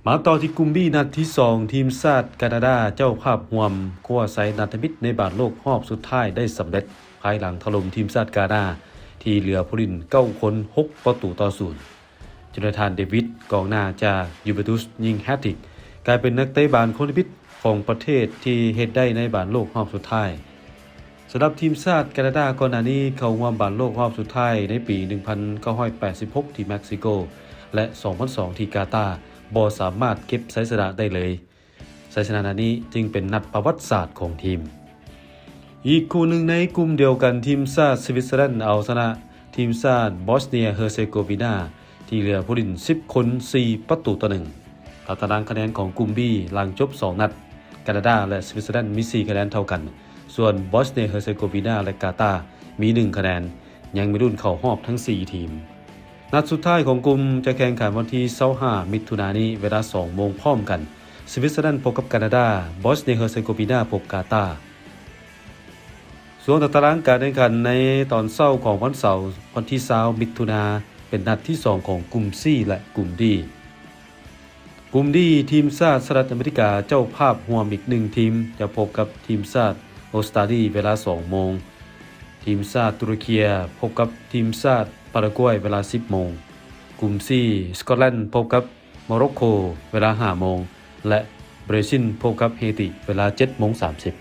ມາຕໍ່ທີ່ກຸ່ມ B ນັດທີສອງ ທີມຊາດການາດາເຈົ້າພາບຮ່ວມ ຄວ້າໄຊນັດທະມິດໃນບານໂລກຮອບສຸດທ້າຍໄດ້ສຳເລັດ ພາຍຫຼັງຖະຫຼົ່ມທີມຊາດການາ ທີ່ເຫຼືອຜູ້ຫຼິ້ນເກົ້າຄົນ ຫົກປະຕູຕໍ່ສູນ. ໂຈນາທານ ເດວິດ ກອງໜ້າຈາກຢູເວັນຕຸສ ຍິງແຮັດທຣິກ ກາຍເປັນນັກເຕະບານຄົນທຳອິດຂອງປະເທດທີ່ເຮັດໄດ້ໃນບານໂລກຮອບສຸດທ້າຍ. ສຳລັບທີມຊາດການາດາ ກ່ອນໜ້ານີ້ເຂົ້າຮ່ວມບານໂລກຮອບສຸດທ້າຍໃນປີໜຶ່ງພັນເກົ້າຮ້ອຍແປດສິບຫົກທີ່ເມັກຊິໂກ ແລະ ສອງພັນສອງທີ່ກາຕາ ບໍ່ສາມາດເກັບໄຊຊະນະໄດ້ເລີຍ. ໄຊຊະນະນັດນີ້ຈຶ່ງເປັນນັດປະຫວັດສາດຂອງທີມ. ອີກຄູ່ໜຶ່ງໃນກຸ່ມດຽວກັນ ທີມຊາດສະວິດເຊີແລນເອົາຊະນະທີມຊາດບອສເນຍເຮີເຊໂກວີນາ ທີ່ເຫຼືອຜູ້ຫຼິ້ນສິບຄົນ ສີ່ປະຕູຕໍ່ໜຶ່ງ. ຕາຕະລາງຄະແນນຂອງກຸ່ມ B ຫຼັງຈົບສອງນັດ ການາດາ ແລະ ສະວິດເຊີແລນມີສີ່ຄະແນນເທົ່າກັນ, ສ່ວນບອສເນຍເຮີເຊໂກວີນາ ແລະ ກາຕາ ມີໜຶ່ງຄະແນນ, ຍັງມີລຸ້ນເຂົ້າຮອບທັງສີ່ທີມ. ນັດສຸດທ້າຍຂອງກຸ່ມຈະແຂ່ງຂັນວັນທີຊາວຫ້າມິຖຸນານີ້ ເວລາສອງໂມງພ້ອມກັນ, ສະວິດເຊີແລນພົບກັບການາດາ, ບອສເນຍເຮີເຊໂກວີນາພົບກາຕາ. ຊ່ວງຕາຕະລາງການແຂ່ງຂັນໃນຕອນເຊົ້າຂອງວັນເສົາ ວັນທີຊາວມິຖຸນາ ເປັນນັດທີສອງຂອງກຸ່ມ C ແລະ ກຸ່ມ D. ກຸ່ມ D ທີມຊາດສະຫະລັດອາເມລິກາເຈົ້າພາບຮ່ວມອີກໜຶ່ງທີມ ຈະພົບກັບທີມຊາດອົດສະຕາລີເວລາສອງໂມງ, ທີມຊາດຕຸລະເຄຍພົບກັບທີມຊາດປາຣາກວຍເວລາສິບໂມງ, ກຸ່ມ C ສະກອດແລນພົບກັບໂມໂຣໂກເວລາຫ້າໂມງ ແລະ ເບຣຊິນພົບກັບເຮຕີເວລາເຈັດໂມງສາມສິບ.